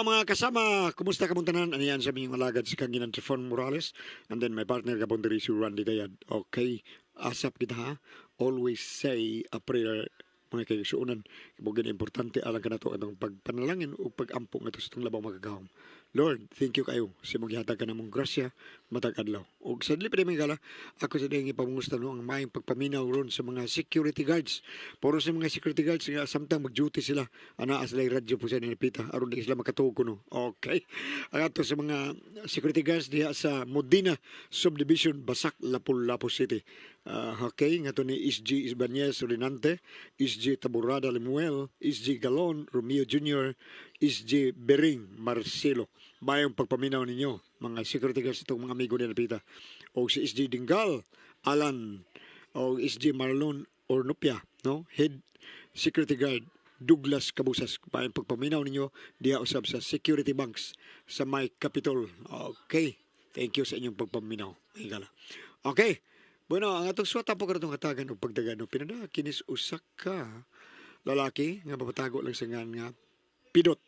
Mga kasama, kumusta kamong tanan? Aniyan sa aming alagad si Kanginan Trifon Morales and then my partner gapon diri si Randy Dayad. Okay, asap kita ha. Always say a prayer mga kaigsuonan. Kaya importante alang kanato atong pagpanalangin o pagampo ngadto sa atong labaw makagagahom. Lord, thank you kayo sa imong gihatag ka namong grasya matag adlaw. Og sa dili pa di gala, ako sa dihang ipamungusta no ang maayong pagpaminaw ron sa mga security guards. Puro sa mga security guards nga samtang mag-duty sila, anaa sila radyo po sa nilipita aron di sila makatuog kuno. Okay. Ang ato sa mga security guards diha sa Modina Subdivision, Basak, Lapu-Lapu City. Okay, nga to ni SG Isbanez Rinante, SG Taburada Lemuel, SG Galon Romeo Jr., SG Bering Marcelo. Mayong pagpaminaw ninyo, mga security guards itong mga amigo ni Napita. O si SG Dingal, Alan, o SG Marlon Ornupia, no? Head Security Guard Douglas Cabusas. Mayong pagpaminaw ninyo diha usab sa security banks sa may Capitol. Okay. Thank you sa inyong pagpaminaw. Higala. Okay. Bueno, ang atong suwata po karatong hatagan og pagdagan no pinada kinis usa ka lalaki nga mapatago lang sa ngan nga Pidot.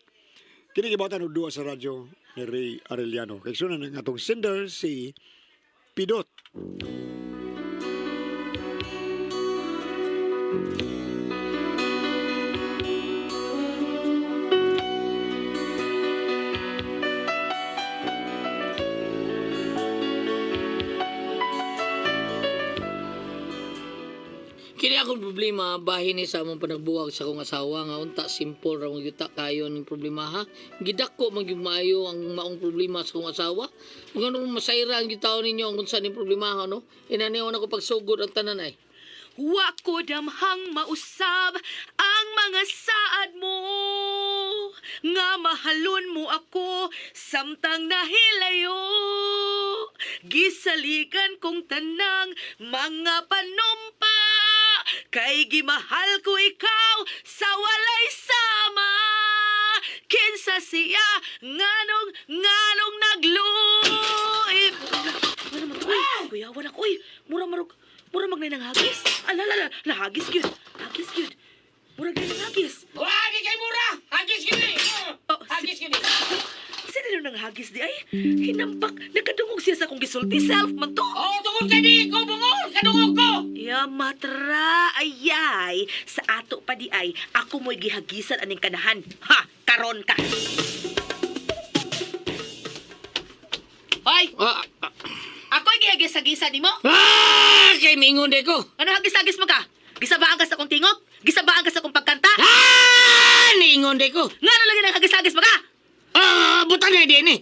Kini gibatan og duwa sa radyo ni Ray Arellano. Kay sunan ang atong sender si Pidot. Kini akong problema bahin ni sa among panagbuwag sa akong asawa nga unta simple ra mong yuta kayo ning problema ha. Gidako man gyud maayo ang maong problema sa akong asawa. Ngano masayra ang gitaw ninyo ang unsa ning problema ha, no? Inaniw na ko pagsugod ang tanan ay. Wa ko damhang mausab ang mga saad mo nga mahalon mo ako samtang nahilayo. Gisalikan kong tanang mga panumpa kay gimahal ko ikaw sa walay sama. Kinsa siya nganong nganong nagluib. Ano man to, uy? Kuyawan ako, uy. Mura marog, mura magnay ng hagis. Ala, ala, ala, nahagis gyud. Hagis gyud. Mura gyud ng hagis. Wagi kay mura. Hagis kini. Oh, Hagis kini. Sino nang hagis di ay? Hinampak, nakadungog siya sa akong gisulti self man to. Oh, tungod kay di ko bungol kadungog ko. Ya matra, ayay. Sa ato pa di ay, ako mo'y gihagisan aning kanahan. Ha, karon ka. Hoy, Ah, ako'y gihagis-hagisan nimo? ah, kay mingon di ko. Ano hagis-hagis mo ka? Gisabaan ka sa akong tingog? Gisabaan ka sa akong pagkanta? Ah, niingon di ko. Ngano lagi nang hagis-hagis mo ka? Ah, butan na din eh.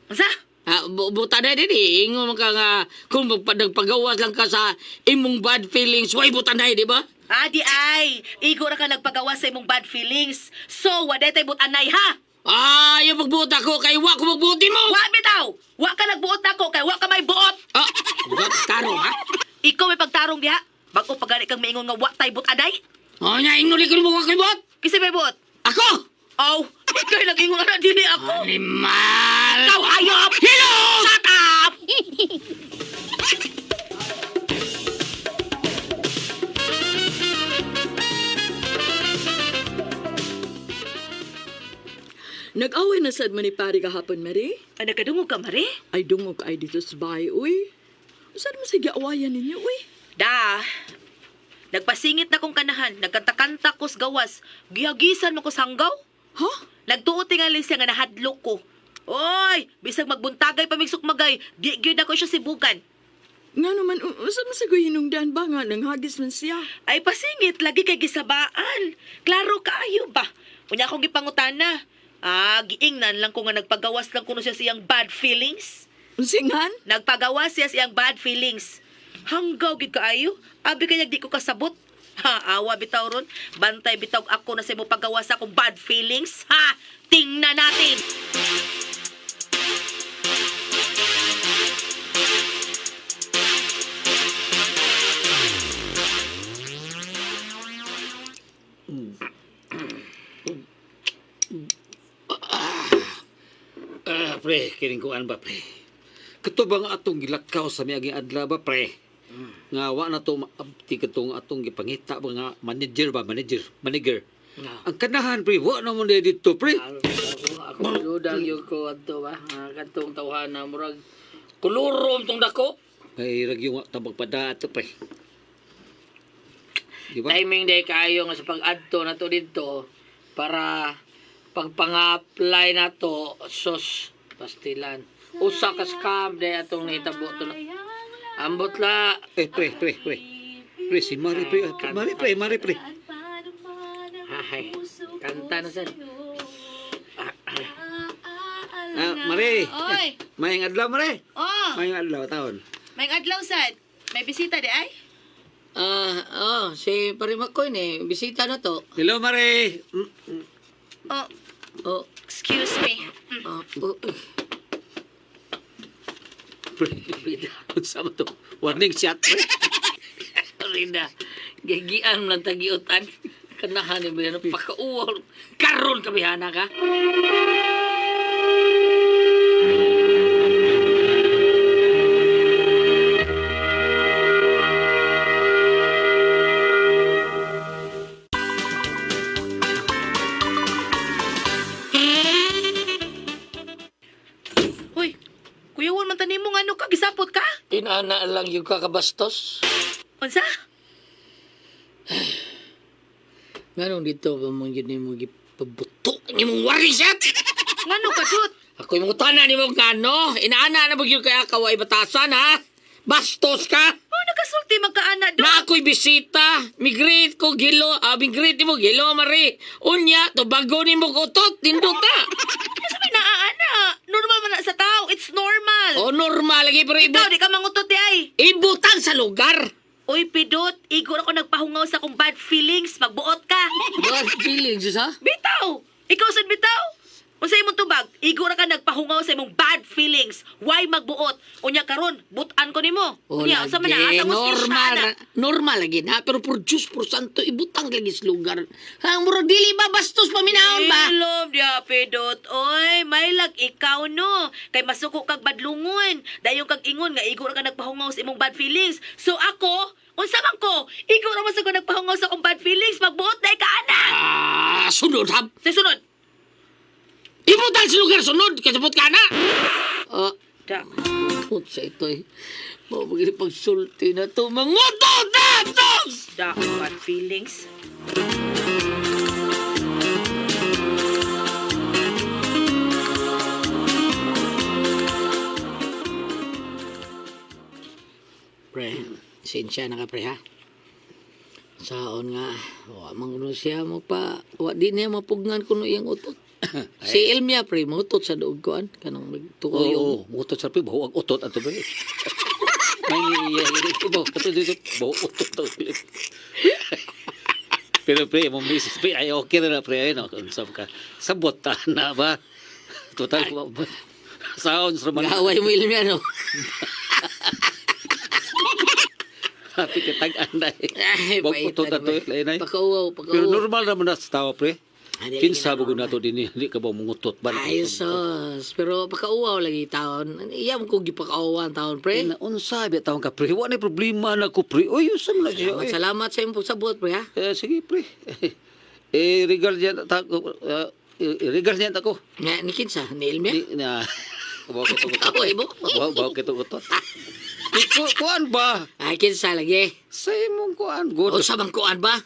Unsa? Ah, buta na din eh. Ingon man ka nga, kung nagpagawas lang ka sa imong bad feelings, way buta na eh, di ba? Ah, di ay. Igo ra ka nagpagawa sa imong bad feelings. So, waday tay butanay ha. Ah, yung pagbuot ako, kay wa ko magbuotin mo! Wa bitaw. Wa ka nagbuot nako kay wa ka may buot. Ah, buot tarong ha? Ikaw may pagtarong diha. Bag-o pagani kang maingon nga wa tay butanay. Oh, nya, ingon ko mo wa ko'y buot! Kinsa may buot? Ako! Aw, ikaw nag-ingon na dili ako. Animal! Ikaw hayop! Hello! Shut up! Nag-away na sad man ni pare gahapon, Mary. Ay, nagkadungog ka, Mare? Ay, dungog ay dito sa bahay, uy. Saan mo sige awayan ninyo, uy? Da. Nagpasingit na kong kanahan, nagkanta-kanta ko sa gawas, gihagisan mo ko sa hanggaw. Ha? Nagtuo tingali siya nga nahadlok ko. Oy, bisag magbuntagay pa migsukmagay, di gyud ako siya sibukan. Nga naman, saan mo sige hinungdan ba nga nanghagis man siya? Ay pasingit lagi kay gisabaan. Klaro kaayo ba? Unya akong gipangutana. Ah, giingnan lang ko nga nagpagawas lang kuno siya siyang bad feelings. Unsingan? Nagpagawas siya siyang bad feelings. Hanggaw gid kaayo. Abi kay di ko kasabot. Ha, awa bitaw ron. Bantay bitaw ako na sa imo pagawas akong bad feelings. Ha, tingnan natin. Ah, pre, kining kuan ba, pre? Kato ba nga atong gilakaw sa miaging adlaw ba, pre? Nga wa na to maabti katong atong gipangita ba nga manager ba, manager, manager. Na. Ang kanahan pre, wa na mo na dito pre. Ako duda gyud ko adto ba. Ah, kadtong tawhana murag kulurom tong dako. Kay ragyo nga tabag pada ato pre. Di ba? Timing day kaayo nga sa pag-adto nato didto para pagpang-apply nato sus pastilan. Usa ka scam day atong nahitabo to na. Ambot la. Eh pre, pre, pre. Pre si Mari pre, Mari pre, Mari pre. Ay, kanta na sad. Ah, Mari. Oy. Maayong adlaw Mari. Oh, Maayong adlaw taon. may adlaw sad. May bisita di ay? Ah, oh, si Pare Makoy ni bisita na to. Hello Mari. Mm, Oh, Oh, excuse me. oh, oh. Pre. Unsa man to? Warning shot pre. Rina, gigian lang tagiutan. Kanahan ni Brian, pakauwal. Karon kabihana ka. Uy, Kuya Juan, man tanim mo nga ano ka, gisapot ka? Inana lang yung kakabastos. Unsa? Nganong dito ba mong yun mo gipabuto ang imong warning shot? Ngano ka, Dut? Ako yung tanan ni mo ngano. Inaana na magyud kaya kaway batasan ha. Bastos ka. Oh, nakasulti magkaana, Dut. Na ako'y bisita. Migreet ko gilo. Ah, migreet mo gilo mari. Unya tubago nimo utot nindota. Ano sa may naaana? Normal man na sa tao. It's normal. O normal lagi pero Ikaw, di ka mangutot di ay. ibutang sa lugar. Uy, Pidot, igor ako nagpahungaw sa akong bad feelings. Magbuot ka. Bad feelings ha? Bitaw! Ikaw sad bitaw? Unsa imong tubag? Igor ka nagpahungaw sa imong bad feelings. Why magbuot? Unya karon, butan ko nimo. O Unya, unsa man na lagi, asa mo siya normal, ana? normal lagi na, pero por Diyos, por santo, ibutang lagi sa lugar. Ha, murag dili ba, bastos paminahon ba? Ilom diya, Pidot. Oy, may lag ikaw no. Kay masuko kag badlungon. Dayon kag ingon nga igor ka nagpahungaw sa imong bad feelings. So ako, unsa man ko? Igor ra man sa ko nagpahungaw sa akong bad feelings. Magbuot na ka ana. Ah, sunod ha. Sa sunod. Ibutang sa lugar, sunod, kasabot ka na. Ah, Da, put sa ito eh. Mabagili pagsulti na to, manguto na tos! da, bad feelings. Pre, sinsya na ka pre ha. Saon nga, wa man kuno siya mo pa, wa di niya mapugngan kuno iyang utot. Si Elmia pre, mangutot sa duog koan kanang nagtuoy Oo, utot sa pre, baho ang utot ato pre. May iya ito ba kato dito, baho utot to. Pero pre, mo misis pre, ay okay na na pre, ay no, unsa ka. Sabot ta na ba? Total sounds raman. Gaway mo Elmia no. Happy ka tag-an na eh. Ay, Baho paitan utot ato ba? eh, lain ay. Pakauwaw, Pero pakauwaw. normal naman na sa tawa pre. Ah, dili Kinsa na ba nato din hindi ka ba mungutot ba? Ay, sus. Pero pakauwaw lagi taon. Iya mo ko gipakauwaw ang taon, pre. Na unsa ba taon ka pre? Wa na problema na ko pre. Oy, unsa man na siya. Salamat, oy. salamat sa imong pagsabot, pre, ha? Eh, sige, pre. Eh, regard yan ta ko. Regard yan ako. Nga, ni kinsa? Ni Elmia? Di na. Bawa kito ko. Away mo? Bawa kito ko to. Kuan ba? Ay, kinsa lagi. Sa imong kuan good. O sa bangkuan ba?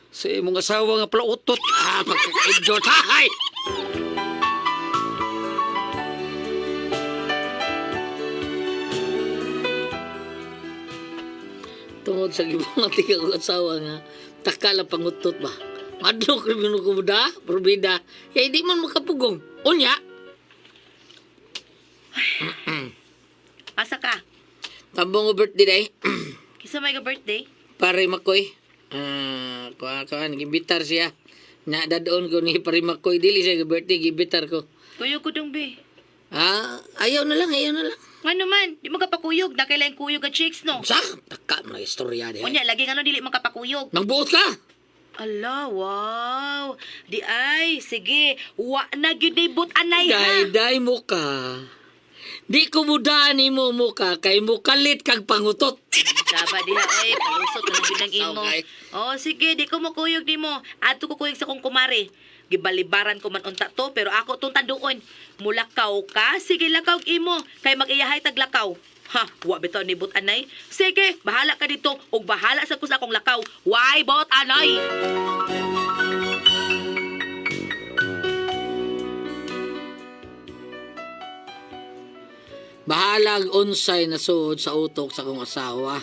Sa imong asawa nga pala utot. Ah, pagkakaidot, ha? Ay! Tungod sa gibong ating akong asawa nga, takala pangutot ba? Madlok rin ko da, probida. Kaya di man makapugong. Unya, Asa ka? tambong ko birthday day. Kinsa may ka birthday? Pare Makoy. Ah, kuha kuha gibitar siya. Na dadoon ko ni Pare Makoy dili siya birthday gibitar ko. Kuyog ko dong be. Ah, ayaw na lang, ayaw na lang. Ngano man, di mo kapakuyog, nakailan kuyog ka chicks no. Sa taka mo na istorya diha. Unya lagi ngano dili man kapakuyog. Nangbuot ka. Ala, wow. Di ay, sige, wa na gyud day but anay ha. Dayday mo ka. Di ko mudaan imo muka kay mukalit kag pangutot. Saba diha oy, palusot na lang gyud ang imo. Okay. Oh, sige, di ko mokuyog nimo. Adto ko kuyog sa kong kumare. Gibalibaran ko man unta to, pero ako tong tanduon. Mulakaw ka, sige lakaw imo kay mag-iyahay tag lakaw. Ha, wa bitaw ni bot anay. Sige, bahala ka dito ug bahala sa kus akong lakaw. Why bot anay? Bahalag unsay nasuod sa utok sa akong asawa.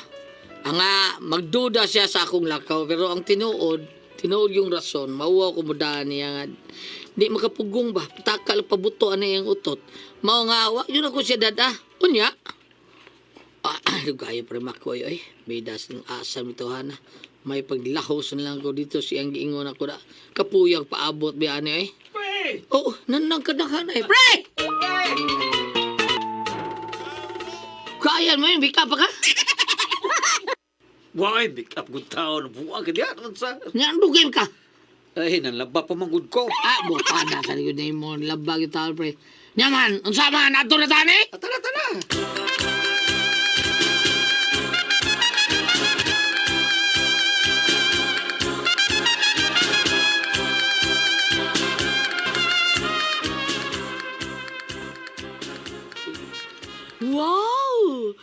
Anga magduda siya sa akong lakaw pero ang tinuod, tinuod yung rason, mauwaw ko mudaan niya nga. Di makapugong ba, takal pabuto ani ang utot. Mao nga wa yun ako siya dada. Unya. Ah, lugayo pre makoy oy. Bidas ng asam ito hana. May paglahos na lang ko dito siyang giingon ako na kapuyag paabot biya ani oy. Pre! Oh, nanang kadaghan ay. Pre! Kaya mo yun, bika pa ka? Why, make up good taon. Buang ka diyan. Unsa? Nga, dugay ka. Ay, nanlaba pa man gud ko. Ah, buta na sa likod na imo, labag yung tao, pre. Nyaman, unsa man, ato na tani? Tara, tara. Wow!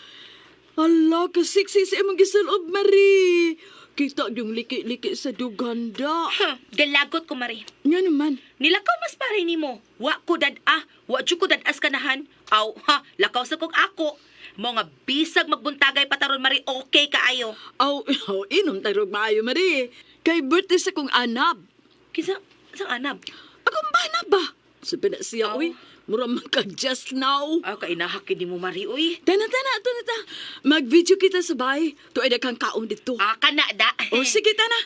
Ala, kasiksi sa imong gisulob, Marie. Kita yung liki-liki sa duganda. Galagot ko mare. Nga naman. Nilakaw mas pare nimo. Wa ko dad-a, wa jud ko dad-as kanahan. Aw, ha, lakaw sa kog ako. Mo nga bisag magbuntagay pataron mare, okay kaayo. Aw, aw, inom tayo maayo, Marie. Kay birthday sa kong anab. Kinsa sang anab? Akong bana ba? Sabi na siya, Aw. uy. Mura man ka just now. Aw, kainahak kini mo mare uy. Tana, tana, ato na ta. Mag-video kita sa bahay. Tuay na kang kaon dito. Ah, kana da. O, sige, tana.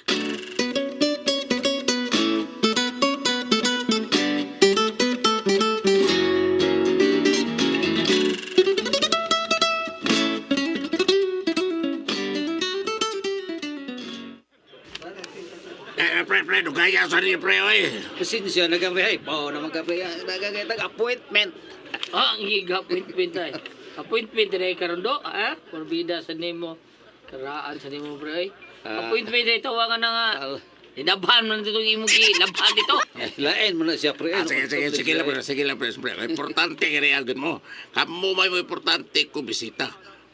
Eh, pre, pre, dugaya sa ni pre, oy. Pasensya na ka, pre. Ay, bao naman ka, pre. Nagagay appointment. Ah, ang giga appointment ay. Appointment ay karon do, ha? Porbida sa nimo. Karaan sa nimo, pre. Ay. Ah. Appointment ay tawagan na nga. Al, Inabhan man dito imong gi, labhan dito. eh, lain mo na siya, pre. Ah, sige, sige, sige lang, pre, sige lang, pre, pre. Importante ka rin mo. Kamo may mo importante ko bisita.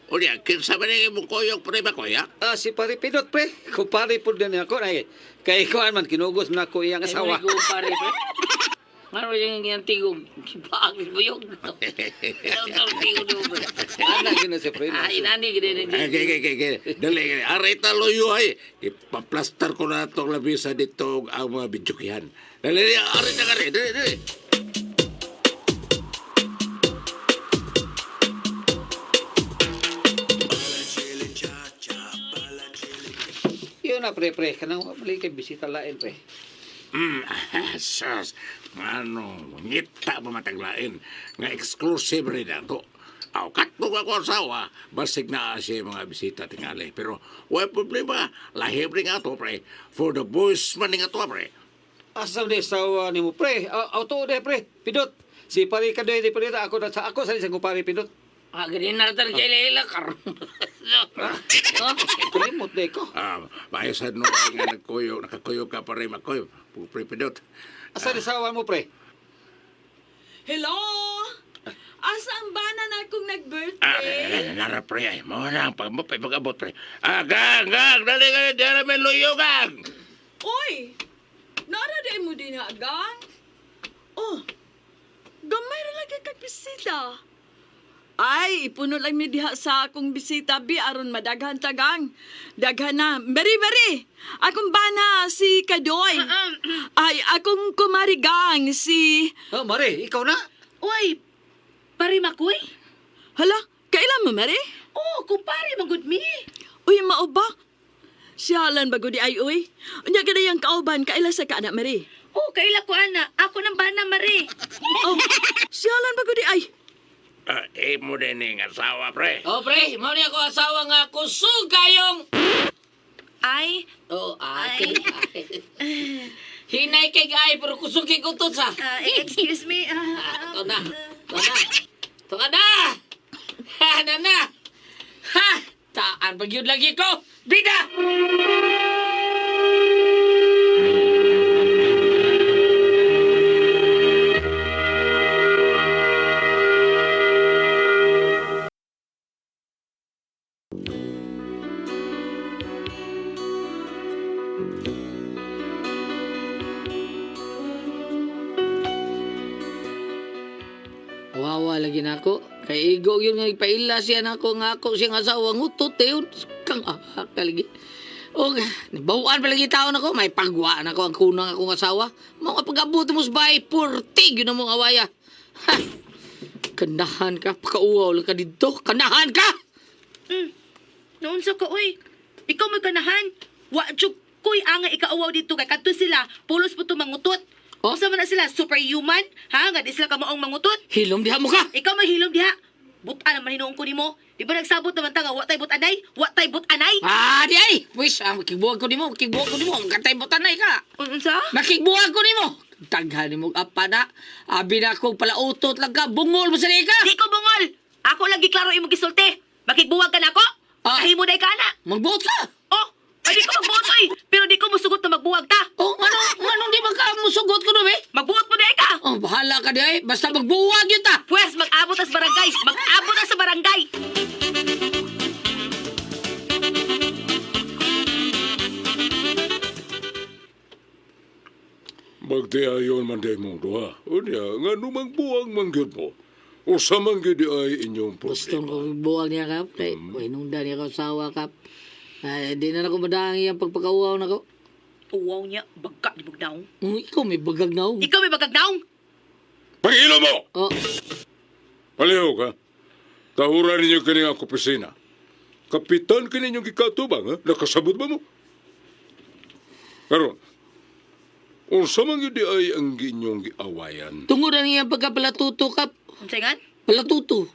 O niya, kinsa ba na imong koyok, pre, ba koya? Ah, si pare Pindot, pre. Kumpare po din ako. Ay, kay kuan man, kinugos na ako iyang Ay, asawa. mo pare, pre. Ngano yung yung tigog, bakit mo yung? Ang tigog mo, pre. Anak yun na siya, pre. Ah, inani gid ni. Ay, okay, okay, okay. Dali, dali. Aray taloyo, ay. Ipaplastar ko na itong labisa dito ang mga bidyukihan. Dali, dali, aray na kare. Dali, dali. Yun na, pre, pre. Kanang wala kay bisita lain, pre. Sus. Ano, ngita pa mataglain. Nga exclusive rin ato. Aw, katong ako asawa, basig na siya mga bisita tingali. Pero, wala problema. Lahib rin ato, pre. For the boys man nga to, pre. Asa ni asawa ni mo, pre? Auto de, pre. Pindot. Si pare Kadoy di pre. Ako na sa ako sa isang kumpare Pindot. Ah, ganyan na talaga ila karon. Oh, Kalimot na ko. Ah, maayosan no nga nagkuyo, nakakuyo ka pa rin makoy. Pre, pindot. Asa ni asawa mo, pre? Hello? Asa ang bana na akong Ah, nag-birthday? nara pre, ay, mo na ang pag pag-abot, pre. Ah, gang, gang, dali ka, di na may luyo, gang. Uy! Nara di mo din ha, gang? Oh, gamay ra lagi kag bisita. Ay, ipuno lang mi diha sa akong bisita bi aron madaghan ta gang. Daghan na. Bari bari. Akong bana si Kadoy. Ay, akong kumari gang si Oh, Mare, ikaw na. Uy, pare makoy? Hala, kailan mo mari? Oh, kumpare man gud mi. Uy, mao ba? Siyalan ba gudi ay uy? Unya ka na yung kauban, kaila sa ka anak mari. Oh, kaila ko ana. Ako nang bana mare. Oh, siyalan ba gudi ay? Ah, imo din ang asawa, pre. Oh, pre, mao ni ako asawa nga kusog kayong. Ay, Oh, Ay. ay. Hinay kay ay pero kusog kay kutot sa. ah, excuse me. Ah, Ito na. Ito na. Tunga na! Ha, na na! Ha! Taan pag yun lagi ko! Bida! Wawa lagi na ako. Kay igo yun nga ipaila siya na ako nga ako siyang asawa ngutot eh yun. Kang ahak lagi. O, bawaan pa lagi taon ako. May pagwa na ako ang kunang akong asawa. Mga pag-abot mo sa bahay, purtig yun ang mong awaya. Ha! Kanahan ka, pakauwaw lang ka dito. Kanahan ka! Naunsa ka, oy. Ikaw may kanahan. Wa jud koy anga ikauwaw dito kay kadto sila pulos po to mangutot. Oh? Usa man na sila superhuman, ha? Nga di sila kamaong mangutot. Hilom diha mo ka! Ikaw may hilom diha. Buta naman hinuon ko nimo. Di ba nagsabot naman ta nga wa tay butanay? Wa tay butanay? Ah, di ay! Wis, ah, makigbuwag ko nimo, makigbuwag ko nimo. Magkatay botanay ka. Unsa? Makigbuwag ko nimo. Daghan nimo apa na. Abi na akong palautot lang ka. Bungol mo sa ka. Di ko bungol. Ako lang giklaro imong gisulti. Makigbuwag ka nako? Ah. Kahimo day ka na. Magbuot ka. Oh, ay di ko magbuot oy. Pero di ko musugot na magbuwag ta. Oh, ano, anong di ba ka musugot ko eh? Magbuot mo day ka. Oh, bahala ka di ay. Basta magbuwag yun ta. Pwes mag-abot ta sa barangay. Mag-abot ta sa barangay. Magdiayon man day mong duha. Unya, nga numang buwang mangyud mo. Usa man gyud ay inyong Gusto problema. ko buwag niya kap. Kay, mm. Nung niya ka asawa kap. Ay, di na ako madang iyang pagpakauaw na ko. Uwaw niya, bagka di bugnaong. Ikaw may bagag na oh. Ikaw may bagagnaong. Pangilo mo! Oh, Palihog ha. Tahuran ninyo kini nga opisina. Kapitan kini inyong gikatubang ha? Nakasabot ba mo? Karon, unsa man gyud di ay ang inyong giawayan? tungod na niya pagkapalatuto kap. Unsay ngan? Palatuto.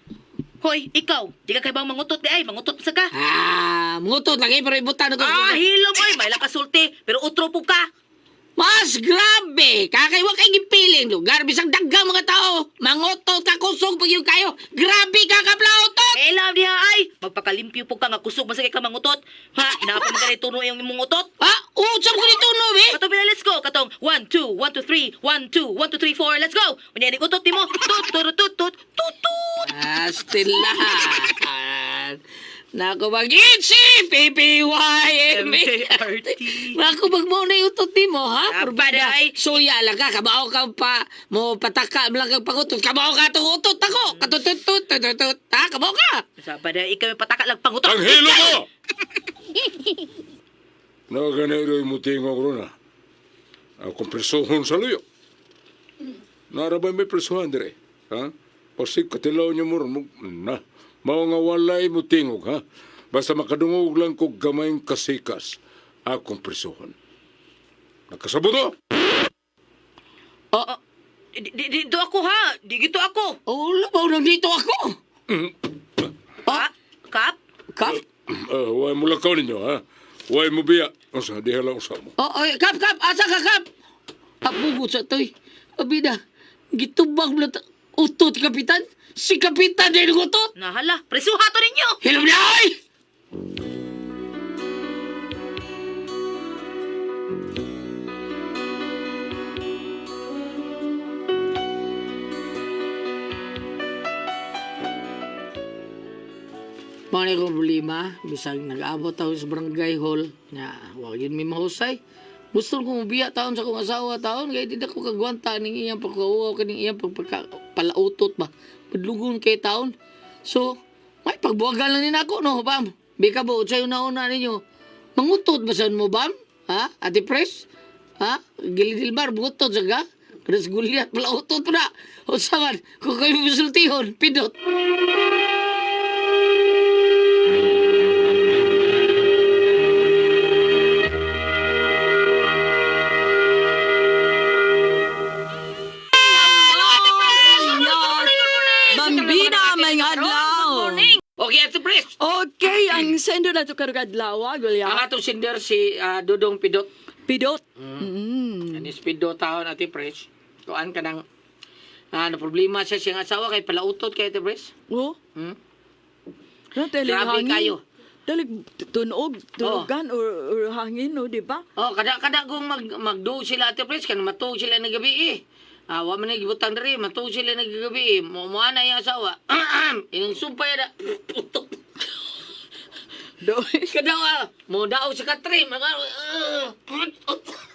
Hoy, ikaw, di ka kay bang mangutot di ay, mangutot sa ka. Ah, mangutot lagi pero ibutan ko. Ah, hilom oy, may kasulti, pero utro po ka. Mas grabe! Kakaiwa kay gipiling lugar bisag daghang mga tao. Mangutot ka kusog pag yung kayo. Grabe ka kaplautot! Eh, love diha ay, magpakalimpyo po ka nga kusog masakit ka mangutot. Ha, inapa man ganit tuno yung imong utot. Ah, usap ko nito no, eh. Katong pina, let's go. Katong 1 2 1 2 3 1 2 1 2 3 4, let's go. Unya ni utot nimo. Tut tut tut tut tut tut. Astilan. Nako bag itchy P P Y M A R T. Nako bag mo na utot nimo ha. Dapat Purbada. ay. Suya lang ka kabao ka pa mo pataka mo lang kag pangutot. Kabao ka tong utot ako. Katutut tut tut tut. Ha, kabao ka. Sa pa ikaw yung pataka lang pangutot. Ang hilo mo! Nakaganero mo tingog ron ha. Akong presohon sa luyo. Narabay may presohan dire. Ha? Pasig katilaw niyo mo ron. Na, mao nga walay mo tingog ha. Basta makadungog lang ko gamayng kasikas. Akong presohon. Nakasabot o? Oh, Di, di, dito ako ha. Di gito ako. oh, labaw nandito ako. Ha? Kap? Kap? Huwag mo lakaw ninyo ha. Huwag mo biya. Usa, diha lang usa mo. Oh, oy, kap, kap, asa ka, kap? Abugot sa toy. Abida, gitubag mo na utot, kapitan. Si kapitan din utot. Nahala, presuha to ninyo. Hilom na, oy! Mga na kong problema, bisag nag-abot ako sa barangay hall, na wag yun may mahusay. Gusto kong ubiya taon sa akong asawa taon, kaya di na ko kagwanta ning iyang pagkauaw, kaning iyang pagpalautot ba. Padlugon kay taon. So, may pagbuwagan lang din ako, no, bam? Bika ba, sa'yo na una ninyo. Mangutot ba saan mo, bam? Ha? Ate Pres? Ha? Gilidilmar, butot sa ka? Chris Guliat, palautot pa na. O saan? Kung kayo musultihon, pindot. Bambina, may adlaw. Okay, Ate Pres. Okay, ang sender na to karong adlaw, Ang Gulya. atong sender si Dudong Pidot. Pidot. Mm. Anis Pidot taon, Ate Pres. Kuan ka ng Ah, na problema siya siyang asawa kay palautot kay Ate Pres. Oh, Na, dali Grabe hangin. kayo. Dali tunog, tunogan or hangin, no, di ba? Oh, kada kung magduog sila, Ate Pres, kan matuog sila ng gabi eh. Ah, wa man gibutang diri, matuog sila ng gabi eh. Mo mo na iyang asawa. Inang sumpay na. Putok. Doy. Kada mo daog sa katre, mga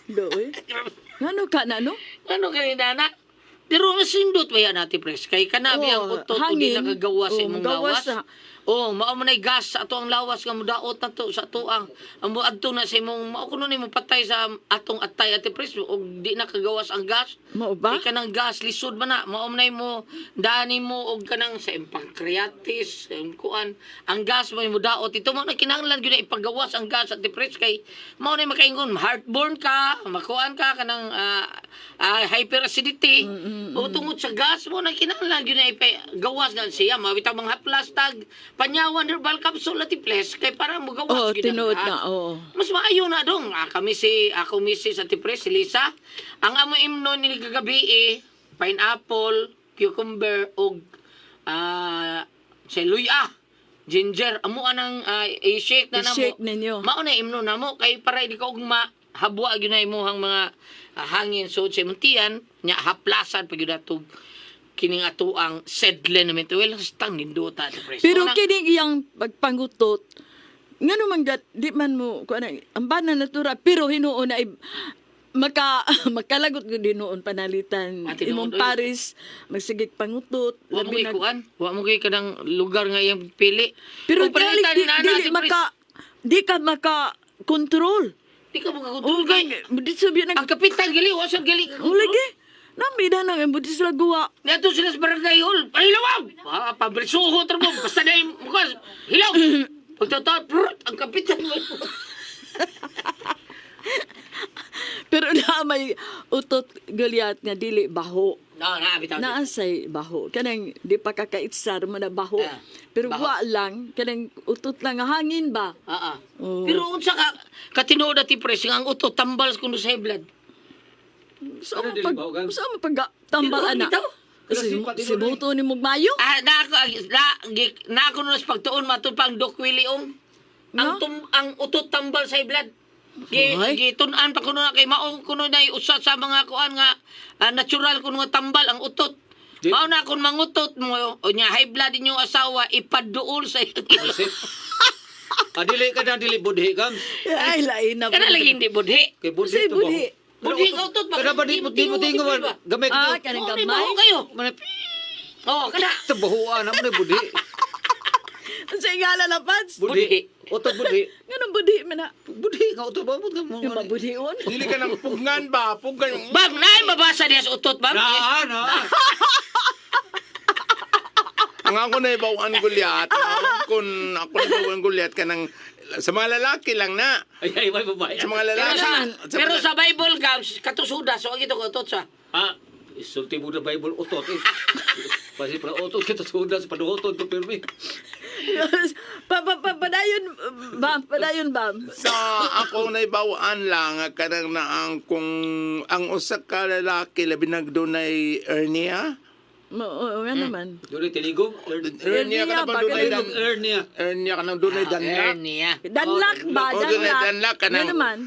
Doy. Ngano ka na, no? Ano kay nana? Pero nasindot ba yan, Ate Pres? Kay kanabi ang Oo, utot o di hangin. nakagawa sa Oo, imong gawas lawas. na. Oh, mao man ay gas sa ato ang lawas nga mudaot na to sa tuang. Ang muadto na sa imong mao kuno nimo patay sa atong atay, Ate Pres, og di nakagawas ang gas. Mao ba? Di kanang gas lisod man na mao man ay mo dani mo og kanang sa imong pancreatis, sa imong kuan, ang gas mo mo daot ito mo na kinahanglan gyud na ipagawas ang gas, Ate Pres, kay mao na makaingon heartburn ka, makuan ka kanang hyperacidity o tungod sa gas mo na kinahanglan gyud na ipagawas na siya mawita mga haplas tag panyawan herbal capsule, Ate Pres, kay para mogawas Oo, gyud ang tinuod gas. na, oo. Mas maayo na dong. Ah, kami si, ako misis at Pres, si Lisa. Ang amo imno ni kagabi eh, pineapple, cucumber, og sa luya, ginger. Amo anang i-shake na namo. I-shake ninyo. Mao na imno namo kay para di ka ugma habwa gyud na imong mga hangin so sa imong tiyan nya haplasan pag gyud atog kining atoang sedlen namin well stang nindota, Ate Pres. Pero Mao na- kining iyang pagpangutot, ngano man gat, di man mo, kuan na, ang bana natura, pero hinuon na, makalagot gud hinuon panalitan. Ah, tinuod, Imong oy. Paris, magsigig pangutot. Wa mo labi kay na- kuan, wa mo kay kanang lugar nga iyang pili. Pero O, panalitan dili, na, na, dili Ate Pres. maka, di ka maka control. Di ka makakontrol O kay. di sabi nag Ang kapitan gali, wa sa gali. O lagi. Nami na nang budi sila guwa. Niadto sila sa barangay hall. Pahilawag! Ah, pabrisuho tra mo. Basta na yung mukha. Hilaw! Pagtatawa, prrrt, ang kapitan mo. Pero na may utot Goliath nga dili baho. No, na, bitaw. Naasay baho. Kanang di pa kakaitsar mo na baho. Ah, Pero baho. wa lang kanang utot lang nga hangin ba. Ah, ah. Oo. Pero unsa ka katinuod ati pres nga ang utot tambal kuno sa blood. Sa Ano, mo dili pag baho, gan? sa mo pag tambal Tinuod ana. bitaw. Si, Pero si buto ni mugmayo. Ah, na ako na, na ako nun sa pagtuon matud pang Doc Willie Ong. Ang No? ang utot tambal sa blood. Gi Hoy. gitun-an pa kuno na kay mao kuno na usa sa mga kuan nga natural kuno nga tambal ang utot. Mao na kung mangutot mo o nya high blood inyong asawa ipaduol sa Isip. Ah, dili ka na dili budhi kam. Ay lain na. Kana lagi hindi budhi. Kay budhi Say to ba? budhi. Budhi ka utot ba? Kada ba di di mo tingo man gamay Ah, ka. kanang Mao ni gamay. baho kayo. Man Oh, kana. ito bahuan na mo na budhi. Sa ingala na pads. Budhi. Utot budhi. Nganong budhi man na? Budhi nga utot ba mo mo. Yung mabudhion. Dili ka ng pugnan ba? Pugnan. Bam, naay mabasa diya sa utot, bam. Na na. Ang ako na ibawaan gulyat, kung ako na ibawaan gulyat ka ng, sa mga lalaki lang na. Ay ay may babae. Sa mga Pero lalaki. sa, Sa pero mga- sa Bible, Gams, katusuda, so ang ito utot sa. Ah, isulti mo na Bible utot eh. Pasi para utot kita sudan sa panuhoton to pirmi. Pa, pa, pa, padayon bam, padayon bam. Sa ako na ibawaan lang kanang na ang kung ang usa ka lalaki labi nagdunay hernia. Oo, nga naman. Dili tinigong. Hernia ka na ba ba, dunay dan Tinigong hernia. hernia ka nang dunay danlak. Hernia. Danlak ba? Oh, dunay Danlak. danlak ka Nga nang- naman.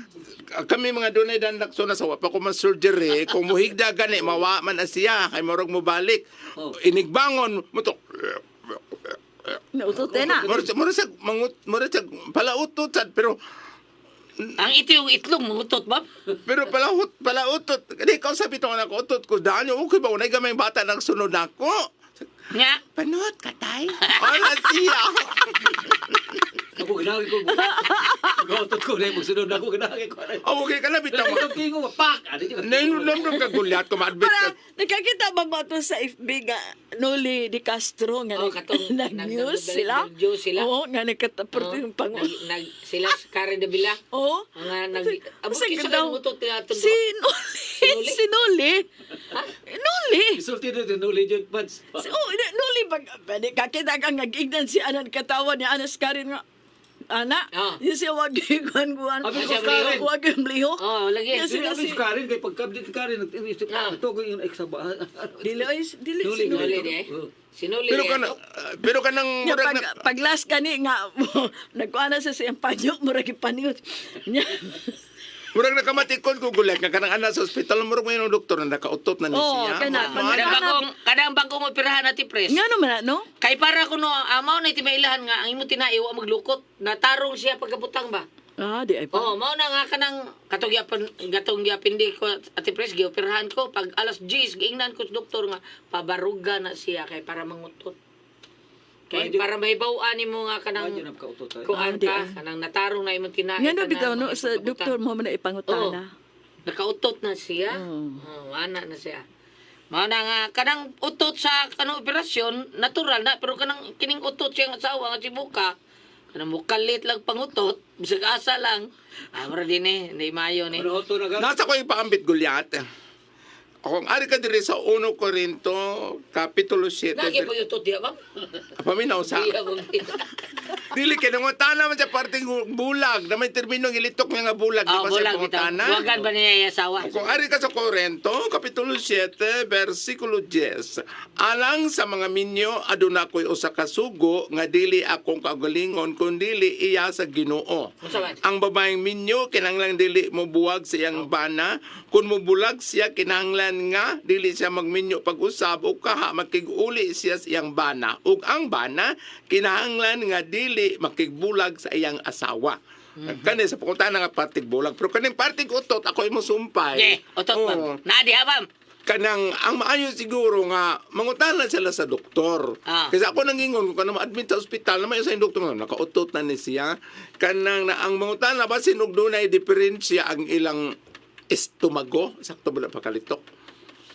Kami mga dunay danlak so nasa wa pa ko man surgery kung muhigda gani mawa man na siya kay murag mo balik. Oh. Inigbangon mo to. Nautot eh na. Mura sa mangut mura sa palautot sad pero Ang ito yung itlog, mangutot, bam. pero palahut palautot. Kani ikaw sabi to nga ako utot ko daan okay ba unay gamay bata nagsunod nako. Nga. Panot katay. Wala siya. Ako ginagi ko. Utot ko na yung magsunod ako ginagi ko. Oh, okay ka na bitaw. Tinigong tingo pak. Ano yun? Nainom ka gulyat ko maadmit Para, ka. nakakita ba ba ito sa FB nga Noli Di Castro nga Oh, katong nag-news sila? nag-news sila. Oo, nga nagkatapot Oh, yung pango. Nag, sila sa Karen Davila. Oo. Mga nag... Abot Sa kisa ganda- kayo ngutot nila ito. Si Noli. Si Noli. Noli. Isulti na tinuli dyan, Pads. Si, oh, Noli, pag, pwede kakita ka nga gignan si Anan katawa ni Anas Karin nga. Ana, Ah. yun siya wag kuan kuan. Abi ko, Karen. Wag yung lihok. Oh, lagi. Yes, Dili sila abi si si Karen kay pagkabdit ni Karen nag-isip Ah. ito ko yung ex ba. Dili oy, dili Sinuli, sinuli. Sinuli di eh. Sinuli Pero di. kana pero kanang Nya murag pag na, pag last kani nga nagkuan na siya sa iyang panyo murag ipaniot. Nya. murag nakamatikon ko gulat nga kanang ana sa ospital murag may doktor na nakautot na ni Oo, siya. kana, Mga- Kanang bagong kanang bagong operahan ati pres. Nga naman na, no? Kay para kuno amaw na itimailahan nga ang imo tinai wa maglukot, natarong siya pagkabutang ba. Ah, di ay pa. Oh, mao na nga kanang katong gyapon gatong gyapindi ko ati pres gioperahan ko pag alas 10 giingnan ko sa doktor nga pabaruga na siya kay para mangutot. Kay para mahibaw-an nimo nga kanang Medyo nagkautot ay. kuan Ah, di ka ay. kanang natarong na imong tinai. Nga no tanan, bitaw no mga sa pagkabutang. doktor mo man na ipangutana. Nakautot na siya. Oo. Oh, ana na siya. Mao na nga kanang utot sa kanang operasyon natural na pero kanang kining utot siyang asawa nga si Buka kanang mukalit lang pangutot bisag asa lang. Ah, mura din eh, hindi maayo ni. Ano to na ga? Nasa ko ipaambit gulyat. Kung ari ka diri sa 1 Corinto kapitulo 7. Lagi po yung utot diya, ma'am. Paminaw sa. Diya, ma'am. Dili kay nangutana man sa parting bulag na may terminong ilitok nga nga bulag di Ah, ba sa bulag bitaw. pangutana? Buwagan ba niya yung asawa? Kung ari ka sa Korento, Kapitulo 7, versikulo 10. Alang sa mga minyo, aduna ko'y usa ka sugo nga dili akong kaugalingon kun dili iya sa Ginoo. Unsa man? Ang babaeng minyo kinahanglan dili mobuwag sa iyang bana, kun mobulag siya kinahanglan nga dili siya magminyo pag-usab o kaha makig-uli siya sa iyang bana ug ang bana kinahanglan nga dili makigbulag sa iyang asawa. Kani sa pangutana nga partig bulag pero kaning partig utot ako imo sumpay. Yeah, utot ma'am. Oo. Naa diha, ma'am. Kanang ang maayo siguro nga mangutana sila sa doktor. Ah. Kasi ako nangingon kung kanang ma-admit sa ospital na may sa doktor nga nakautot na ni siya kanang na ang mangutana basin og dunay diferensya ang ilang estomago sakto ba na pakalitok.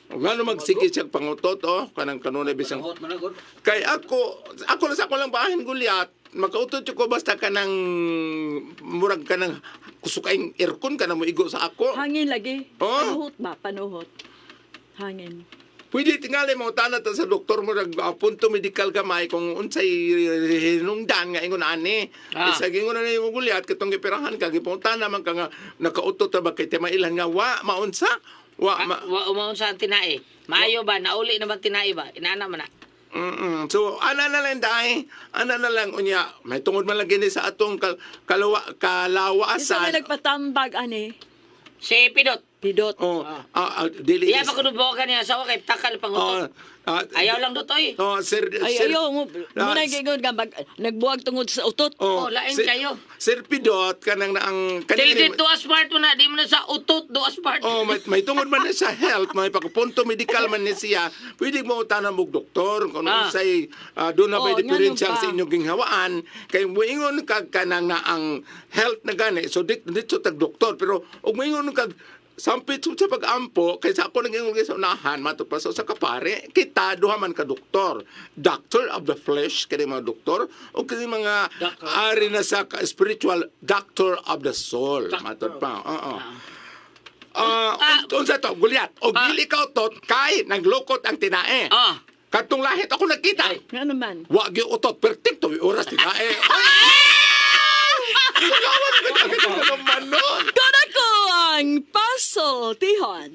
O ngano magsige siya pangutot oh kanang kanunay bisang Hot man ako. kay ako ako lang sa ako lang bahin gulyat makautot ko basta kanang murag kanang kusok aircon kanang moigo sa ako. Hangin lagi. Oh. Panuhot ba? Panuhot. Hangin. Pwede tingali mo tana ta sa doktor mo nag punto medical gamay kung unsay hinungdan nga ingon ani. Ah. Isa ingon na nimo gulyat katong gipirahan ka gipunta naman ka nga nakautot ta ba kay timailan nga wa maunsa wa ma Ah, wa umaon sa ang tinai. Maayo ba? Nauli na ba ang tinai ba? Inana man na. So ana na lang dai, ana na lang unya may tungod man lang gini sa atong kalawa Isa kalawasan. may nagpatambag ani. Si Pidot. Pidot. Oh, dili. Iya pa kuno buwagan niya asawa kay takal Oh, pangutot. Ayaw lang dotoy. Oh, sir, Ay, sir, ayaw mo. Ah, Muna gingon ka mag, nagbuwag tungod sa utot. Oh, lain kayo. Sir Pidot kanang na ang Till di do as part mo na, di mo na sa utot do as part. Oh, may tungod man na sa health, may pagpunto medical man ni siya. Pwede mo utanan mo doktor kung Ah. unsay doon na Oh, may diferensya ngano ba? sa inyong ginghawaan kay moingon kag kanang na ang health na gani. So dito tag doktor pero ug moingon kag sampit sa pag-ampo kaysa ako nag-ingon kay sa unahan mato pa sa kapare kita duha man ka doktor, doctor of the flesh kani mga doktor o kani mga Doctor. ari na sa spiritual doctor of the soul matod pa, oo. Ah, unsa to gulyat o dili ka utot kay naglukot ang tinae. Ah. Katong lahit ako nakita. Ay. Nga naman. Wa gyud utot perfecto oras tinae. Ay! Gawas ko na naman nun. Kona ko ang pasultihon.